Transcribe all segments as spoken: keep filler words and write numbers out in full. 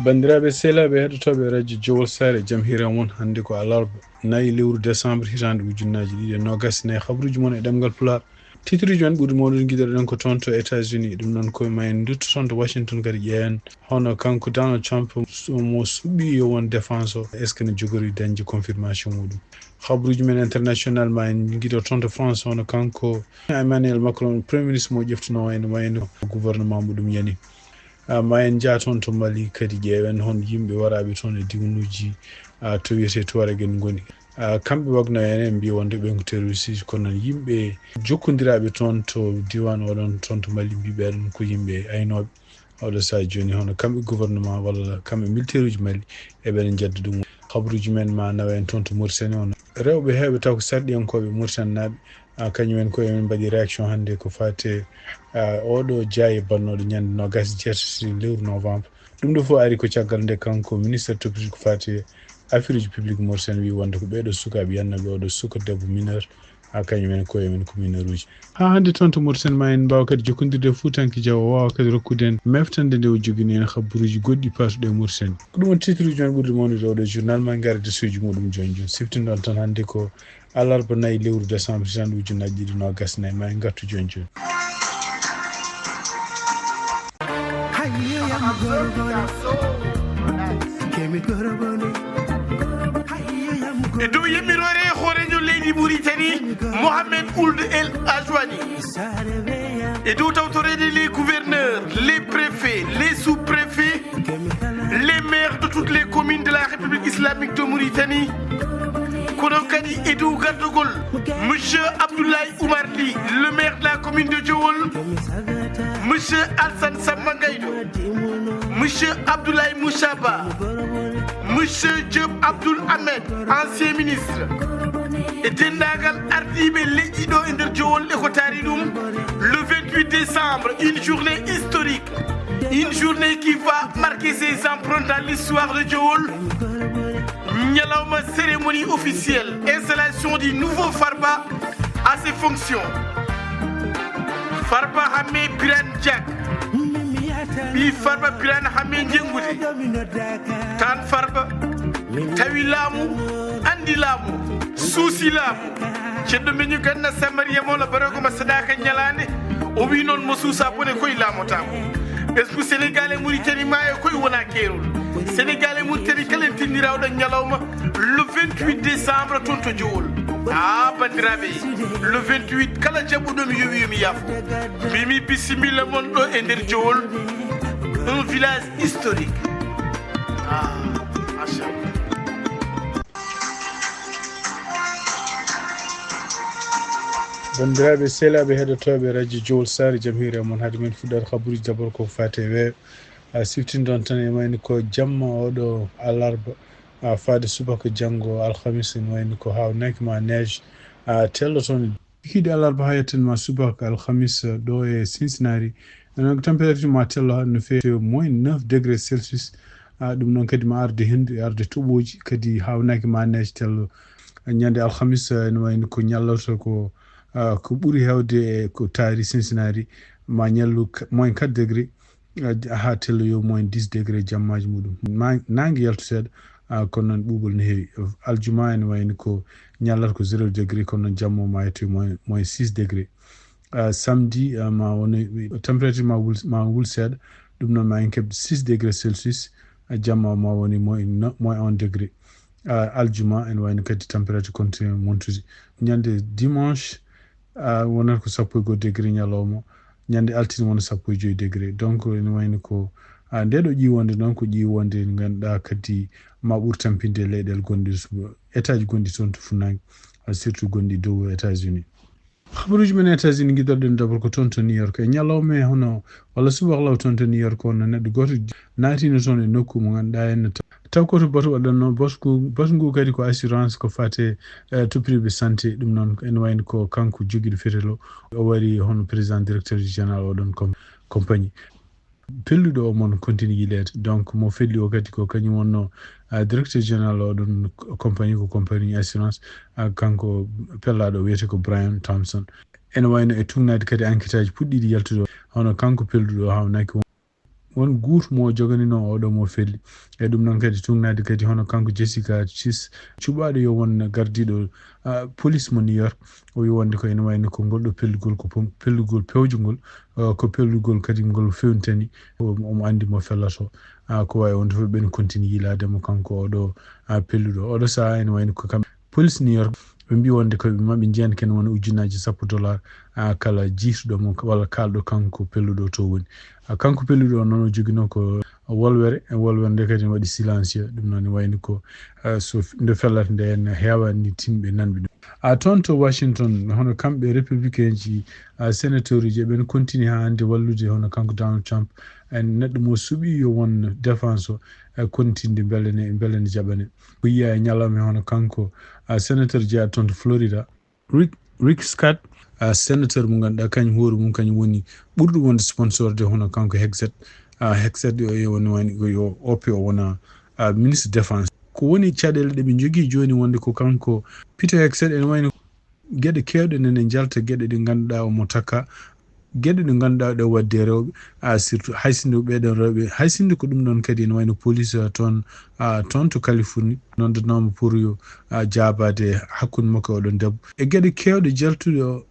Banndiraaɓe sehlaaɓe heɗotooɓe radio Jowol Saare, jam hiiran mon. Hannde ko alarba, nayi lewru décembre, hitaande ujunnaaji ɗiɗi e noogas e nayi. Habruuji mon e ɗemngal Pulaar. Titruuji men ɓurɗi mawnude, ngiɗoɗen ko toon to États-Unis. Ɗum noon ko ma en ndutto toon to Washington kadi ƴeewen hono kanko Donald Trump mo suɓii yo won défense o, est-ce que ne jogori dañde confirmation muɗum? Habruuji men international ma en ngiɗo toon to France hono kanko Emmanuel Macron, premier ministre mo ƴeftunoo en wayno gouvernement muɗum yani. Ah, ma en njah toon to Mali kadi ƴeewen hon yimɓe waraaɓe toon e diwnuuji, ah, to wiyetee Tuareg en ngoni. Ah, kamɓe Wagner en, en mbiyi wonde ɓen ko terroriste, kono noon yimɓe jokkondiraaɓe toon to diiwaan oɗon toon to Mali, mbiyi ɓeɗon ko yimɓe aynooɓe. Oɗo sahaa jooni hono kamɓe gouvernement walla kamɓe militaire uji Mali eɓena njedda ɗum. Habruuji men ma nawa en toon to Mauritanie on. Rewɓe heewɓe taw ko sarɗiyankooɓe Mauritanie naaɓe, ah, kañum en ko emin mbaɗi réaction hannde ko faati, ah, oɗo jaayi bannooɗo ñande noogas e jeetati lewru novembre. Ɗum ɗo fof ari ko caggal nde kanko ministre toppitoo ko faati affaire uji publique Mauritanie wi wonde ko ɓeeɗo sukaaɓe yannooɓe oɗo suka debbo mineur, ha kañum en koye men ko mineur uji. Ha hannde toon to Mauritanie ma en mbaawa kadi jokkondirde e Fuutanke Jaw, o waawa kadi rokkude en meftande nde o jogini en habruuji goɗɗi paatuɗi e Mauritanie. Ko ɗum woni titre uji men ɓurɗi mawnude oɗo journal, ma en ngarde suuji muɗum jooni jooni. Siftinɗon tan hannde ko alarba nayi lewru décembre hitaande ujunnaaji ɗiɗi noogas e nayi, ma en ngartu jooni jooni. E dow yamiroore hooreejo leydi Mauritanie, Mohamed Ould El Ajouani. E dow tawtoreede les gouverneurs, les préfets, les sous-préfets, les maires de toutes les communes de la République islamique de Mauritanie. Kono kadi e dow gardogol Monsieur Abdoulaye Oumar Ly, le maire de la commune de Djowol, Monsieur Alassane Samba Gaydo, Monsieur Abdoulaye Moussa Ba, Monsieur Diop Abdoul Ahmed, ancien ministre, e denndaangal ardiiɓe leƴƴi ɗo e nder Djowol e ko taari ɗum, le vingt-huit décembre, une journée historique, une journée qui va marquer ses empreintes dans l'histoire de Djowol. Ñalawma cérémonie officielle, installation du nouveau Farba à ses fonctions. Farba Hammé Birane Diack, ɓii Farba Birane Hammé Jenngude. Tan Farba tawi laamu, anndi laamu, suusi laamu. Ceerno Miñu Ganna Samariya Mawla Baroogo ma Sadaka Ñalaande, o wi noon mo suusa bone koye laamotaako. Ɓesngu Sénégal e Mauritanie ma e koye wona keerol. Sénégal e Mauritanie kala en tinnira oɗon ñalawma le vingt-huit décembre toon to Djowol. Ah, banndiraaɓe, le vingt-huit kala jaɓɓuɗo mi yowi yo mi yaafo. Mimi bisimilla mon ɗo e nder Djowol, un village historique. Ah, machallah. Banndiraaɓe sehlaaɓe heɗotooɓe radio Jowol Saare, jam hiire mon. Hade men fuɗɗaade habruuji, d'abord ko faati e weeyo. A siftinɗon tan e mayni ko jamma oɗo alarba, a faade subaka janngo alhamis, ene wayni ko haawnaaki ma neige, a tello toon. Kikiiɗe alarba haa yettan ma subaka alhamis ɗo e Cincinnati, ene température ma tello haa no feewi moins neuf degré Celsius. A, ɗum noon kadi ma arde henndu e arde toɓooji, kadi haawnaaki ma neige tello. Ñande alhamis, a, ene wayni ko ñallata ko, a, ko ɓuri heewde e ko taari Cincinnati, ma ñallu k-, moins quatre degré, a, haa tello yo moins dix degré jammaaji muɗum. Ma, naange yaltu seeɗa, a, kono noon ɓuuɓol no heewi. Aljuma ene wayni ko ñallata ko zéro degré, kono noon jamma o ma yetto moins, moins six degré. A, samedi, a, ma wona, température ma wul, ma wul seeɗa, ɗum noon ma en keɓ six degré Celsius, a, jamma o ma woni moins, no, moins un degré. A, aljuma ene wayno kadi température continue montude. Ñande dimanche, a, wonata ko sappo e goho degré ñalawma, ñande altine wona sappo e joyi degré. Donc ene wayno ko, a, nde ɗo ƴiwonde noon ko ƴiwonde nde ngannduɗaa kadi ma ɓur tampinde e leyɗeele gonɗe, état ji gonɗi toon to funnaange, a, surtout gonɗi dow États-Unis. Habaruuji men États-Unis, ngiɗoɗen d'abord ko toon to New York. E ñalawma e hono walla subaka law toon to New York, wonno neɗɗo gooto naatino toon e nokku mo ngannduɗaa en taw, taw ko to batu waɗanno batu ngu, batu ngu kadi ko assurance, ko faate, eh, to privé santé. Ɗum noon ene wayno ko kanko jogiiɗo fetel o, o wari hono président directeur général oɗon com-, compagnie. Pelluɗo o mon continue yiileede. Donc mo felli o kadi ko kañum wonno, ah, directeur général oɗon compagnie, ko compagnie assurance, ah, kanko pellaaɗo o wiyetee ko Brian Thompson. Ene wayno e tugnaade kadi enquête aji puɗɗiiɗi yaltude o, hono kanko pelluɗo o haawnaaki won won guutu mo joganinoo oɗo mo felli. E ɗum noon kadi tugnaade kadi hono kanko Jessica Chis, cuɓaaɗo yo won gardiiɗo, ah, police mo New York. O wi wonde ko ene wayno ko ngol ɗo pellugol ko pom-, pellugol pewjungol, ah, ko pellugol kadi ngol fewnitani. O-, omo anndi mo fellato. Ah, ko wayi wonde fof ɓen continue yiilaade mo kanko oɗo, ah, pelluɗo. Oɗo sahaa ene wayno ko kam police New York, ɓe mbi wonde ko ɓe maɓɓe njeyan ken wona ujunnaaji sappo dollar, ah, kala jiituɗo mo walla kaalɗo kanko pelluɗo to woni. Ah, kanko pelluɗo o noon o joginoo ko wolwere, e wolwere nde kadi ne waɗi silencieux, ɗum noon ne wayni ko, ah, so f-, nde fellata nde ne heewani timɓe nanɓe ɗum. Ah, toon to Washington, hono kamɓe républicain ji, ah, sénateur uji, ɓen continue haa hannde wallude hono kanko Donald Trump, en neɗɗo mo suɓi yo won défense o, e continde mbele ne, mbele ne jaɓane. Ko yiya e ñalawma hono kanko, ah, sénateur jeyaɗo toon to Florida, Rick, Rick Scott, ah, sénateur mo ngannduɗaa kañum hoore mum kañum woni ɓurɗo wonde sponsorde hono kanko Hegseth, ah, Hegseth yo, yo woni, woni, yo oppe o wona, ah, ministre défense. Ko woni caɗeele ɗe ɓe njogii jooni wonde ko kanko Peter Hegseth ene wayno geɗe keewɗe nene njalta geɗe ɗe ngannduɗaa omo takka geɗe ɗe ngannduɗaa ɗe waɗde e rewɓe, ah, surtout hay sinno ɓeɗon rewɓe, hay sinno ko ɗum ɗon kadi ene wayno police, ah, toon, ah, toon to Californie, noddanoomo pour yo, ah, jaabaade hakkunde makko e oɗon debbo. E geɗe keewɗe jaltuɗe o,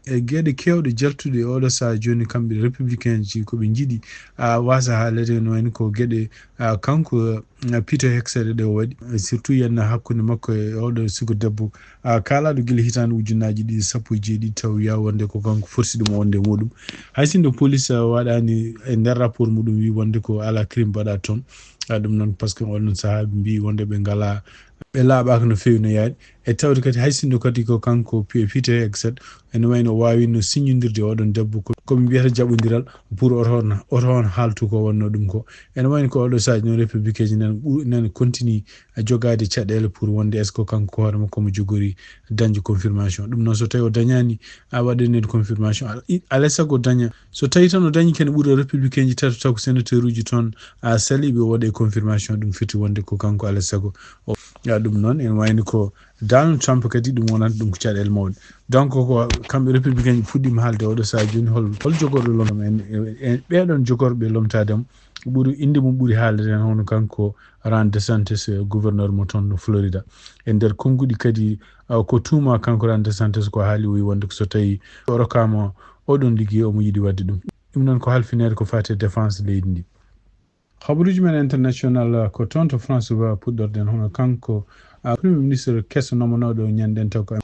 e geɗe keewɗe jaltuɗe e oɗo sahaa jooni kamɓe républicain ji ko ɓe njiɗi, ah, waasa haalede ene wayno ko geɗe, ah, kanko, ah, Peter Hegseth ɗe o waɗi, surtout yenna hakkunde makko e oɗo suka debbo, ah, kaalaaɗo gila hitaande ujunnaaji ɗiɗi sappo e jeeɗiɗi taw wiya wonde ko kanko forsi ɗum wonde e muɗum. Hay sinno police, ah, waɗaani e nder rapport muɗum wi wonde ko alaa crime mbaɗaa toon. Ah, ɗum noon par ce que oɗon sahaa ɓe mbi wonde ɓe ngalaa, ɓe laaɓaaka no feewi no yaari. E tawde kadi hay sinno kadi ko kanko P-, Peter Hegseth ene wayno o waawino siññondirde e oɗon debbo ko, ko ɓe mbiyata jaɓondiral pour oto on, oto on haaltu ko wonno ɗum ko. Ene wayno ko oɗo sahaa noon républicain ji nan ɓu-, nan continue a jogaade caɗeele pour wonde est-ce que kanko hoore makko omo jogori dañde confirmation. Ɗum noon so tawi o dañaani, a waɗanede confirmation, al-, i-, alaa e sago o daña. So tawi tan o dañi kene ɓura républicain ji tato taw ko sénateur uji toon, a saliɓe o waɗa confirmation, ɗum fiti wonde ko kanko alaa e sago. O, ya ɗum noon ene wayno ko Donald Trump kadi ɗum wonata ɗum ko caɗeele mawɗe. Donc ko kamɓe républicain ji puɗɗiima haalde oɗo sahaa jooni hol, hol jogorɗo lomtam en, en, en, ɓeɗon jogorɓe lomtaade mo. Ɓuri, innde mum ɓuri haalde tan hono kanko Ron DeSantis, eh, gouverneur mo toon no Florida. E nder konnguɗi kadi, ah, ko tuuma kanko Ron DeSantis ko haali o wi wonde ko so tawi o rokkaama oɗon liggeey omo yiɗi waɗde ɗum. Ɗum noon ko halfineede ko faati e défense leydi ndi. Habaruuji men international ko toon to France ba puɗɗorɗen hono kanko, ah, premier ministre keso nomanooɗo ñanden taw ko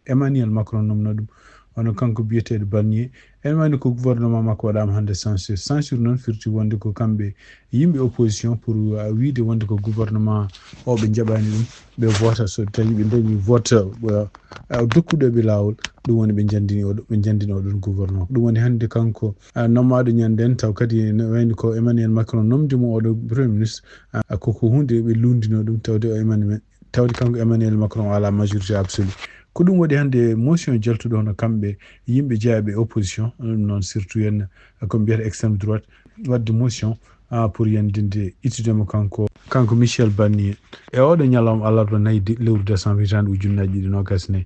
Emmanuel Macron nomno ɗum. Hono kanko biyeteeɗo Barnier. En wayno ko gouvernement makko waɗaama hannde censure. Censure noon firti wonde ko kamɓe yimɓe opposition pour, uh, wiide wonde ko gouvernement o ɓe njaɓaani ɗum. Ɓe vota so tawi ɓe dañi vote, uh, uh, dokkuɗo ɓe laawol. Ɗum woni ɓe njandini oɗo, ɓe njandini oɗon gouvernement. Ɗum woni hannde kanko, uh, nomaaɗo ñanden taw kadi ne wayno ko Emmanuel Macron nomdi mo oɗo premier ministre. Uh, ko, ko hunde ɓe lundino ɗum tawde o Emmanuel tawde kanko Emmanuel Macron o alaa majorité absolue. Ko ɗum waɗi hannde motion jaltuɗo hono kamɓe yimɓe jeyaɓe opposition, ɗum noon surtout en ko mbiyata extrême droite, waɗde motion, ah, pour yandinde ittude mo kanko, kanko Michel Barnier. E oɗo ñalawma alarba nayi de-, lewru décembre hitaande ujunnaaji ɗiɗi noogas nayi.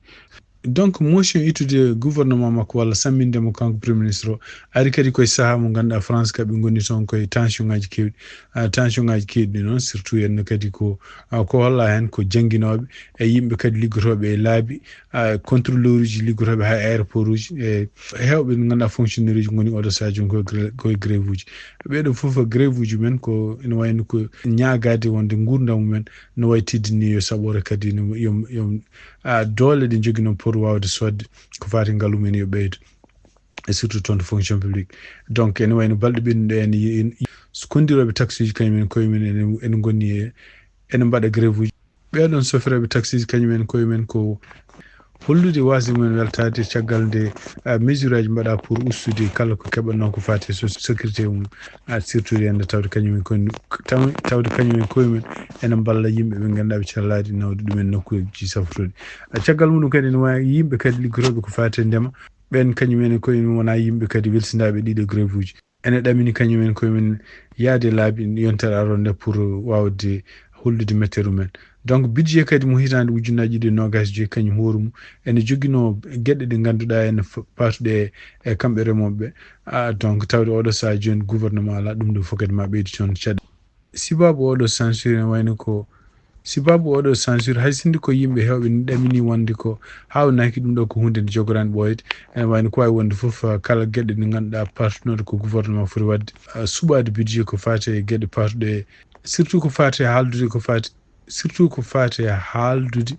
Donc, motion ittude gouvernement makko walla samminde mo kanko premier ministre o, ari kadi koye sahaa mo ngannduɗaa France ka ɓe ngoni toon koye tension ngaji kewɗi. Ah, tension ngaji kewɗi ɗi noon, surtout en kadi ko, ah, ko holla heen ko jannginooɓe e yimɓe kadi liggotooɓe e laabi, ah, contrôleur uji liggotooɓe haa aéroport uji, e heewɓe ɓe ngannduɗaa fonctionnaire uji ngoni oɗo sahaa jooni koye gre-, koye grève uji. Ɓeeɗo fof grève uji men ko ene wayno ko ñaagaade wonde nguurndam mumen no wayi teddini yo saɓoore kadi no yo, yo, ah, doole ɗe njoginoo pour waawde soodde ko faati ngalu men yo ɓeydo. E surtout toon to fonction publique. Donc, ene wayno balɗe ɓennuɗe en, en, en, so kondirooɓe taxe uji kañum en koye men ene, ene ngoni e, ene mbaɗa grève uji. Ɓeɗon sofirooɓe taxe uji kañum en koye men ko hollude waasde mumen weltaade caggal nde, ah, mesure aji mbaɗa pour ustude kala ko keɓatnoo ko faati e so-, sécurité mum, ah, surtout hannde tawde kañum en koye, taw-, tawde kañum en koye men ene mballa yimɓe ɓe ngannduɗaa ɓe callaaɗi nawde ɗumen nokkuuji safrooɗi. Ah, caggal mum kadi ene waawi yimɓe kadi liggotooɓe ko faati e ndema, ɓen kañum en e koye mum wona yimɓe kadi welsindaaɓe ɗiɗo grève uji. Ene ɗamini kañum en koye men yahde laabi yontere aroo nde pour waawde hollude métteeru men. Donc, budget kadi mo hitaande ujunnaji ɗiɗi e noogas e joyi, kañum hoore mum ene joginoo geɗe ɗe ngannduɗaa ene f-, paatuɗe e kamɓe remooɓe ɓe. Ah, donc, tawde oɗo sahaa jooni gouvernement alaa, ɗum ɗo fof kadi ma ɓeydu toon caɗeele. Sibaabu oɗo censure ene wayno ko, sibaabu oɗo censure, hay sinno ko yimɓe heewɓe ne ɗamini wonde ko haawnaaki, ɗum ɗo ko huunde nde jogoraani ɓooyde. Ene wayno ko waawi wonde fof, ah, kala geɗe ɗe ngannduɗaa paatunoɗe ko gouvernement foti waɗde, ah, suɓaade budget ko faati e geɗe paatuɗe, surtout ko faati e haaldude ko faati surtout ko faati e haaldude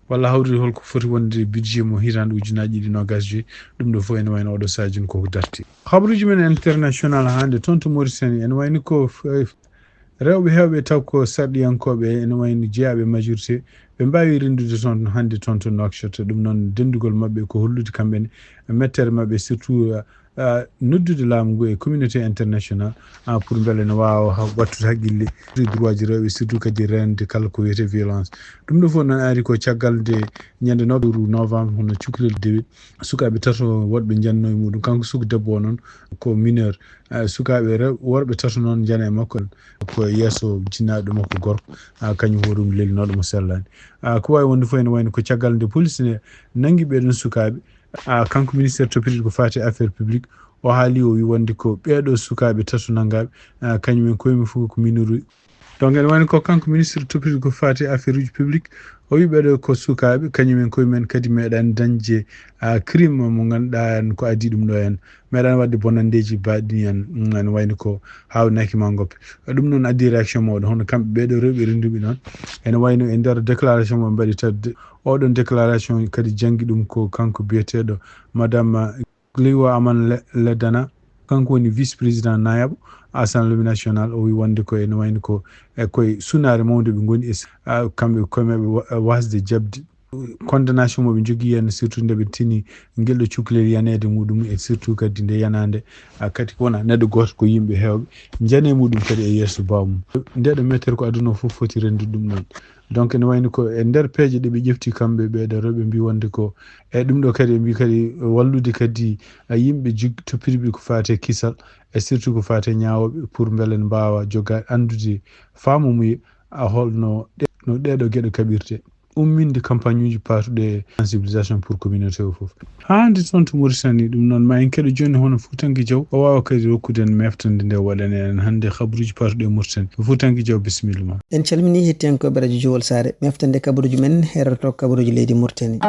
walla hawrude holko foti wonde budget mo hitaande ujunnaji ɗiɗi noogas e joyi, ɗum ɗo fof ene wayno oɗo sahaa jooni koko darti. Habaruuji men international hannde toon to Mauritanie, ene wayno ko f-, rewɓe heewɓe taw ko sarɗiyankooɓe, ene wayno jeyaaɓe majorité, ɓe mbaawi renndude toon hannde toon to Nouakchott. Ɗum noon, denndugol maɓɓe ko hollude kamɓe ne mettere maɓɓe, surtout, ah, noddude laamu ngu e communauté international, ah, pour mbele ne waawa ha-, wattude haqqille e droit ji rewɓe, surtout kadi reende kala ko wiyetee violence. Ɗum ɗo fof noon ari ko caggal nde ñande noo novembre, hono cukalel dewi, sukaaɓe tato woɗɓe njanno e muɗum. Kanko suka debbo o noon ko mineur. Ah, sukaaɓe rew-, worɓe tato noon njana e makko, ko yeeso jinnaaɗo makko gorko, ah, kañum hoore mum lelinooɗo mo sellaani. Ah, ko waawi wonde fof ene wayno ko caggal nde police ne nanngi ɓeeɗon sukaaɓe. Ah, kanko ministre toppitiiɗo ko faati e affaire publique, o haali, o wi wonde ko ɓeeɗo sukaaɓe tato nanngaaɓe, ah, kañum en koye mum fof ko mineur. Donc, ene wayno ko kanko ministre toppitiiɗo ko faati e affaire uji publique, o wi ɓeeɗo ko sukaaɓe, kañum en koye mum kadi meeɗaani dañde, ah, crime mo ngannduɗaa en ko adii ɗum ɗo en. Meeɗaani waɗde bonanndeeji baaɗi ɗi en. Mm, ene wayno ko haawnaaki ma ngoppe. Ɗum noon addi réaction mawɗo, hono kamɓe ɓeeɗo rewɓe rennduɓe noon. Ene wayno e nder déclaration mo mbaɗi tawde, oɗon déclaration kadi janngi ɗum ko kanko biyeteeɗo Madame Gliwa Aman Le-, Ledana, kanko woni vice-président nayaɓo Assemblée nationale. O wi wonde ko ene wayno ko e koye sunaare mawnde ɓe ngoni e s-, a, kamɓe koye maɓɓe wa-, wasde jaɓde condamnation mo ɓe njogii heen, surtout nde ɓe tini ngel ɗo cukalel yaneede muɗum, e surtout kadi nde yanaande, a, kadi wona neɗɗo gooto ko yimɓe heewɓe njane muɗum kadi e yeeso baawmum. Nde ɗo mettere ko aduna o fof foti renndude ɗum ɗoon. Donc, ene wayno ko e nder peeje ɗe ɓe ƴefti kamɓe ɓeeɗo rewɓe mbi wonde ko e ɗum ɗo kadi ɓe mbi kadi wallude kadi, a, yimɓe jig-, toppitiiɓe ko faati e kisal e surtout ko faati e ñaawooɓe pour mbele ne mbaawa joga anndude faamu muye, a, holno ɗe-, no ɗeeɗo geɗe kaɓirte. Umminde campagne uji paatuɗe e sensibilisation pour communauté o fof. Haa hannde toon to Mauritanie, ɗum noon ma en keɗo jooni hono Fuutanke Jaw, o waawa kadi rokkude en meftande nde o waɗani en hannde kabaruuji paatuɗi e Mauritanie. Fuutanke Jaw, bisimilla ma. En calminii hettiyankooɓe Radio Jowol Saare. Meftande kabaruuji men heeroto kabaruuji leydi Mauritanie.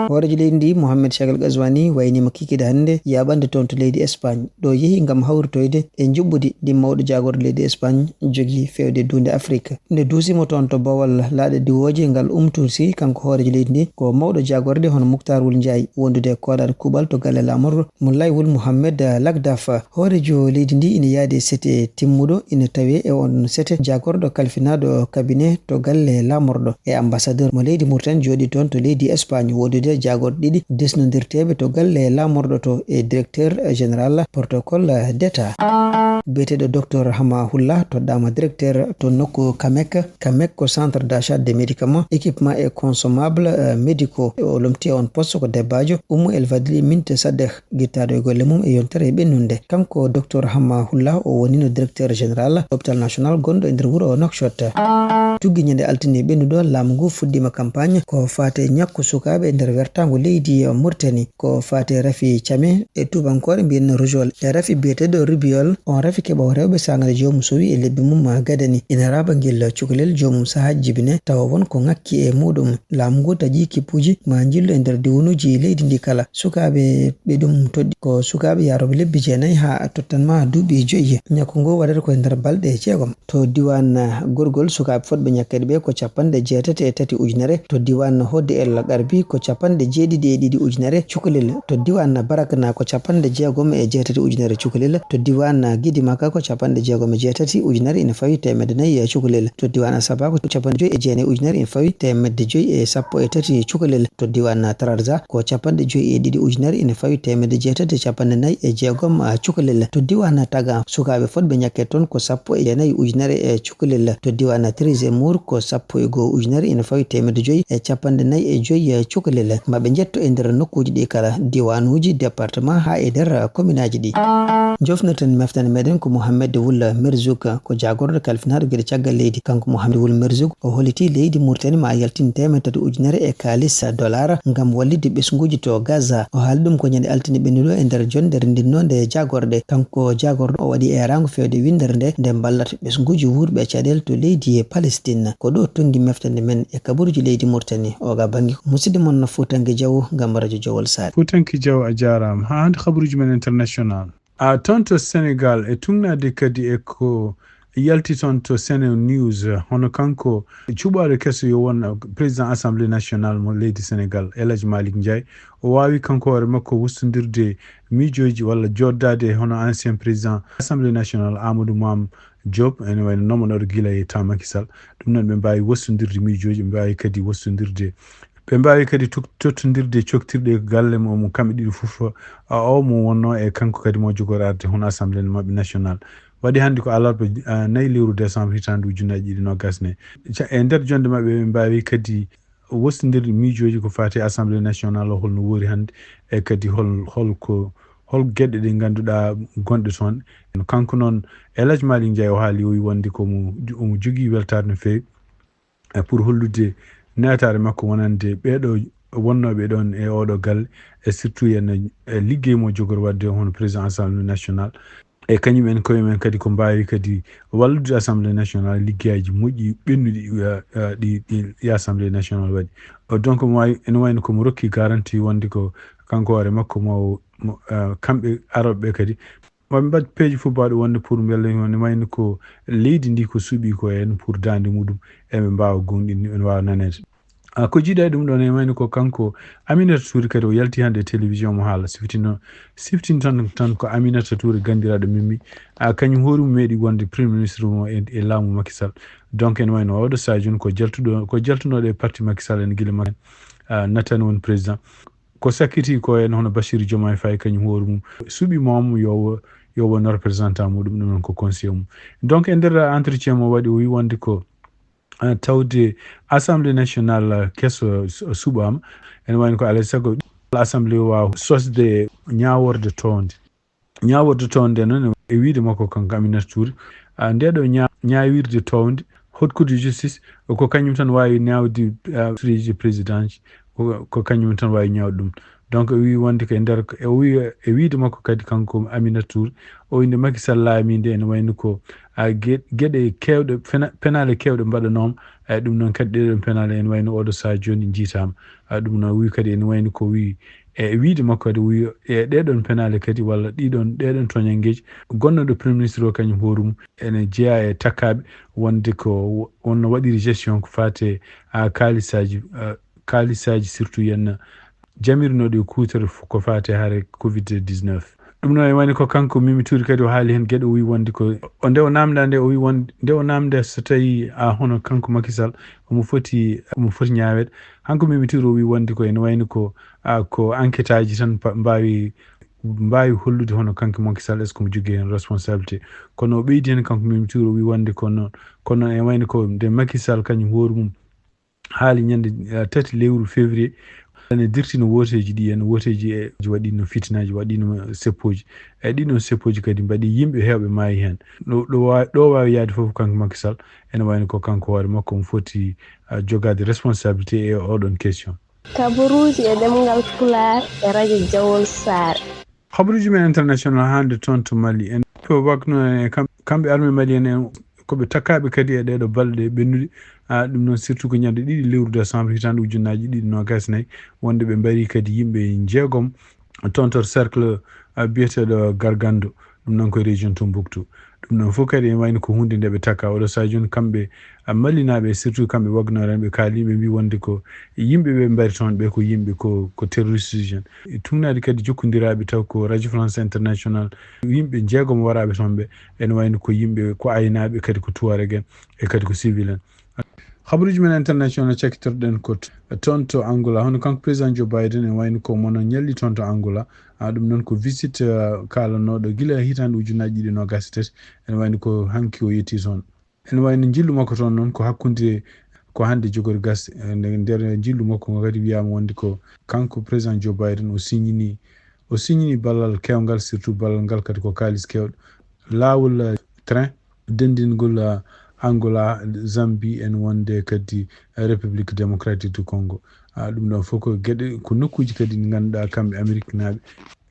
Hooreejo leydi ndi, Mohamed Cheikh El Ghazouani, wayniima kikiiɗe hannde yaaɓande toon to leydi Espagne. Ɗo yehi ngam hawritoyde e njuɓɓudi ndi mawɗo jaagorɗo leydi Espagne jogii feewde duunde Afrik. Nde duusimo toon to Bawol laaɗe diwooje ngal umtusi kanko hooreejo leydi ndi ko mawɗo jaagorɗe hono Muktar Wul Njaay wondude e kooɗaaɗo kuuɓal to galle laamorɗo mo Laay Wul Mohammed Lagdaf. Hooreejo leydi ndi ina yaadi e sete timmuɗo ina tawee e oon sete jaagorɗo kalfinaaɗo cabinet to galle laamorɗo e ambassadeur mo leydi Mauritanie jooɗii toon to leydi Espagne wondude e jaagorɗe ɗiɗi desnondirteeɓe to galle laamorɗo to e directeur général protocole d'État. Biyeteeɗo Docteur Hama Hulla toɗɗaama directeur to nokku CAMEC. CAMEC ko Centre d'Achat des Médicaments, Équipements et Consommables, euh, Médicaux. O lomti e oon poste ko debbaajo Oumou El Fadli Mint Sadeh, gittaaɗo e golle mum e yontere e ɓennunde. Kanko Docteur Hama Hulla, o wonino directeur général hôpital national gonɗo e nder wuro Nouakchott. Tuggi ñande altine ɓennuɗo, laamu ngu fuɗɗiima campagne ko faati e ñakku sukaaɓe e nder wertaango leydi Mauritanie. Ko faati e rafi came e tuubankoore mbiyen rougeole. E rafi biyeteeɗo rubeole, on rafi keɓoowo rewɓe saanga nde joomum sowi e lebbi mum gadani. Ina raaba ngel cukalel joomum sahaaji jibine tawa won ko ŋakki e muɗum. Laamu ngu taƴi kippuuji ma njillu e nder diwnuuji leydi ndi kala. Sukaaɓe ɓe ɗum toɗɗi ko sukaaɓe yaarooɓe lebbi jeenayi haa tottan ma duuɓi joyi. Ñakku ngu waɗata ko e nder balɗe jeegom. To diiwaan Gorgol, sukaaɓe fotɓe ñakkeede ɓe ko capanɗe jeetati e tati ujunere. To diiwaan Hoode El Garbi ko capanɗe jeeɗiɗi e ɗiɗi ujunere cukalel. To diiwaan Barakna ko capanɗe jeegom e jeetati ujunere cukalel. To diiwaan Gidimaka ko capanɗe jeegom e jeetati ujunere ina fawi teemedde nayi e cukalel. To diiwaan Asaba ko capanɗe joyi e jeenayi ujunere ina fawi teemedde joyi e sappo e tati cukalel. To diiwaan Tararza ko capanɗe joyi e ɗiɗi ujunere ina fawi teemedde jeetati e capanɗe nayi e jeegom cukalel. To diiwaan Taga, sukaaɓe fotɓe ñakkeede toon ko sappo e jeenayi ujunere e cukalel. To diiwaan Treize Mur ko sappo e goo ujunere ina fawi teemedde joyi e capanɗe nayi e joyi cukalel. Maɓe njetto e nder nokkuuji ɗi kala, diwaanuuji, département haa e nder kominaaji ɗi. Jofnirten meftande meɗen ko Mohamed Wul Merzouk, ko jaagorɗo kalfinaaɗo geɗe caggal leydi. Kanko Mohamed Wul Merzouk o holliti leydi Mauritanie ma yaltin teemedde tati ujunere e kaalis dollar ngam wallitde ɓesnguuji to Gaza. O haali ɗum ko ñande altine ɓennuɗo e nder jonnde renndinnoonde jaagorɗe. Kanko jaagorɗo o waɗi eeraango feewde winndere nde, nde mballata ɓesnguuji wuurɓe e caɗeele to leydi Palestine. Ko ɗo tonngi meftande men e kabaruuji leydi Mauritanie. Oga bannge ko musidɗo mon Fuutanke Jaw ngam Radio Jowol Saare. Fuutanke Jaw, a jaaraama. Haa hannde kabaruuji men international. A toon to Senegal e tuugnaade kadi e ko yalti toon to Sene News, hono kanko cuɓaaɗo keso yo won président Assemblée nationale mo leydi Senegal, El Hadj Malick Ndiaye, o waawi kanko hoore makko wostondirde miijooji walla jooɗdaade e hono ancien président Assemblée nationale Amadou Mame Diop, ene wayno nomanooɗo gila e temps Macky Sall. Ɗum noon ɓe mbaawi wostondirde miijooji, ɓe mbaawi kadi wostondirde, ɓe mbaawi kadi tok-, tottondirde coktirɗe galle mo, mo kamɓe ɗiɗo fof, a, o mo wonnoo e kanko kadi mo jogori arde hono Assemblée maɓɓe nationale. Waɗi hannde ko alarba, a, nayi lewru décembre hitaande ujunnaaji ɗiɗi noogas nayi. Ca-, e nder jonnde maɓɓe, ɓe mbaawi kadi wostondirde miijooji ko faati e Assemblée nationale o, holno woori hannde, e kadi hol, hol ko, hol geɗe ɗe ngannduɗaa gonɗe toon. Kanko noon, El Hadj Malick Ndiaye o haali, o wi wonde ko mo, omo jogii weltaare no feewi, e pour hollude naataare makko wonande ɓeeɗo wonnooɓe ɗoon e ooɗo galle, e surtout yen e liggey mo jogori waɗde hono président Assemblée nationale. E kañum en koye men kadi ko mbaawi kadi wallude Assemblée nationale liggeyaaji moƴƴi ɓennuɗi, eh, eh, ɗi, ɗi, ɗi Assemblée nationale waɗi. O, donc, mo wawi, ene wayno ko mo rokki garantie wonde ko kanko hoore makko mo, mo, eh, kamɓe arooɓe ɓe kadi maɓe mbaɗ peeje fof baawɗe wonde pour mbele ene wayno ko leydi ndi ko suuɓi ko heen pour daande muɗum, eɓe mbaawa gonɗinde, ene waawa naneede. Ah, ko jiiɗa e ɗum ɗoon, ene wayno ko kanko Aminata Touré kadi o yalti hannde e télévision mo haala, siftino, siftini tan, tan ko Aminata Touré ganndiraaɗo Mimi. Ah, kañum hoore mum meeɗi wonde premier ministre mo e, e laamu Macky Sall. Donc, ene wayno oɗo Sadio ko jaltuɗo, ko jaltunooɗo e parti Macky Sall en gila Macky, ah, nattani won président. Ko sakkiti ko en hono Bassirou Diomaye Faye kañum hoore mum suuɓi mo, mo yo wo-, yo won représentant muɗum, ɗum noon ko conseiller mum. Donc, e nder entretien mo waɗi, o wi wonde ko, ah, tawde Assemblée nationale, ah, keso su-, suɓaama, ene wayno ko alaa e sago Assemblée waawa sosde ñaaworde townde. Ñaaworde townde noon e wiyde makko kanko Aminata Touré, ah, nde ɗo ña-, ñaawirde townde, Haute Cour de justice, ko kañum tan waawi ñaawde, ah, sureeji président ji, ko, ko kañum tan waawi ñaawde ɗum. Donc, o wi wonde ko e nder, o wi e wiyde makko kadi kanko Aminata Touré, o wi nde Macky Sall laami nde ene wayno ko, ah, ge-, geɗe keewɗe, pena-, penaale keewɗe mbaɗanooma, e ɗum noon kadi ɗeɗon penaale ene wayno oɗo sahaa jooni njiitaama. Ah, ɗum noon wi kadi ene wayno ko wi e wiyde makko kadi wi e ɗeɗon penaale kadi walla ɗiɗon, ɗeɗon toñanngeeji, gonnoɗo premier ministre o kañum hoore mum ene jeyaa e takkaaɓe wonde ko wo-, wonno waɗiri gestion ko faate, ah, kaalisaaji, ah, kaalisaaji surtout yenna jamirnoɗo e kuutorɗe fof ko faate hare covid dix-neuf. Ɗum noon e wayno ko kanko Mimi Touré kadi o haali heen geɗe, o wi wonde ko o nde o naamnda nde, o wi won-, nde o naamnda so tawi a hono kanko Macky Sall omo foti, omo foti ñaaweede. Hanko Mimi Touré o wi wonde ko ene wayno ko, a, ko enquête aji tan pa-, mbaawi, mbaawi hollude hono kanko Macky Sall est-ce que omo jogii heen responsabilité. Kono o ɓeydi heen kanko Mimi Touré o wi wonde ko noon, kono e wayno ko nde Macky Sall kañum hoore mum haali ñande, eh, tati lewru février, ene dirtino wooteeji ɗi, en wooteeji e waɗino fitinaaji, waɗino seppooji. E ɗiɗon seppooji kadi mbaɗi yimɓe heewɓe maayi heen. Ɗo, ɗo wa-, ɗo waawi yahde fof kanko Macky Sall, ene wayno ko kanko hoore makko omo foti, eh, jogaade responsabilité e oɗon question. Kabaruuji e ɗemngal Pulaar e Radio Jawol Saare. Habaruuji men international hannde toon to Mali. En ko wakno e kam-, kamɓe armée malienne en, ko ɓe takkaaɓe kadi e ɗeeɗo balɗe ɓennuɗe. Ah, ɗum noon surtout ko ñande ɗiɗi lewru décembre hitaande ujunnaaji ɗiɗi noogaas nayi, wonde ɓe mbari kadi yimɓe njeegom toon to cercle, ah, biyeteeɗo Gargando, ɗum noon ko e région Tombouctou. Ɗum noon fof kadi ene wayno ko huunde nde ɓe takka. Oɗo sahaa jooni kamɓe, ah, Malinaaɓe, surtout kamɓe Wagner en, ɓe kaali, ɓe mbi wonde ko yimɓe ɓe mbari toon ɓe ko yimɓe ko, ko terroriste uji en. E tuugnaade kadi jokkondiraaɓe taw ko Radio France International, yimɓe njeegom waraaɓe toon ɓe, ene wayno ko yimɓe ko aynaaɓe, kadi ko Tuareg en, e kadi ko civil en. Habaruuji men international cakkitorɗen ko t-, toon to Angola, hono kanko président Joe Biden en wayno ko mono ñalli toon to Angola. Ah, ɗum noon ko visite, ah, kaalanooɗo gila hitaande ujunnaaji ɗiɗi noogaas e tati, ene wayno ko hanki o yetti toon. Ene wayno njillu makko toon noon ko hakkunde, ko hannde jogori gasde. E nder njillu makko ngo kadi wiyaama wonde ko kanko président Joe Biden o signini, o signini ballal keewngal, surtout ballal ngal kadi ko kaalis keewɗo. Laawol, eh, train denndingol, eh, Angola, Zambie, en wonde kadi, eh, République Démocratique du Congo. Ah, ɗum ɗoon fof ko geɗe, ko nokkuuji kadi ɗi ngannduɗaa kamɓe Ameriknaaɓe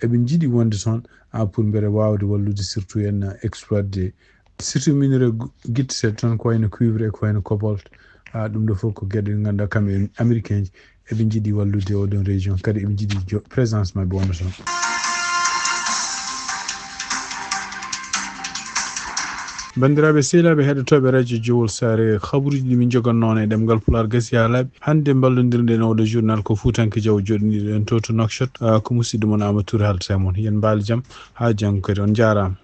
eɓe njiɗi wonde toon, ah, pour mbele waawde wallude surtout en, eh, exploitde surtout minerai gu-, guitte seeɗa toon ko wayno cuivre e ko wayno cobalt. Ah, ɗum ɗo fof ko geɗe ɗe ngannduɗaa kamɓe américain ji eɓe njiɗi wallude oɗon région, kadi eɓe njiɗi jo-, présence maɓɓe wona toon. Banndiraaɓe sehilaaɓe heɗotooɓe radio Jowol Saare, kabaruuji ɗi min njogannoo e ɗemngal Pulaar gasii haa laaɓi. Hannde mballondirɗen oɗo journal ko Fuutanke Jaw joɗɗiniɗen to, to Nouakchott. Ah, ko musidɗo mon Amadou Touré haalta e mon. Yen mbaal jam haa janngo kadi. On njaaraama.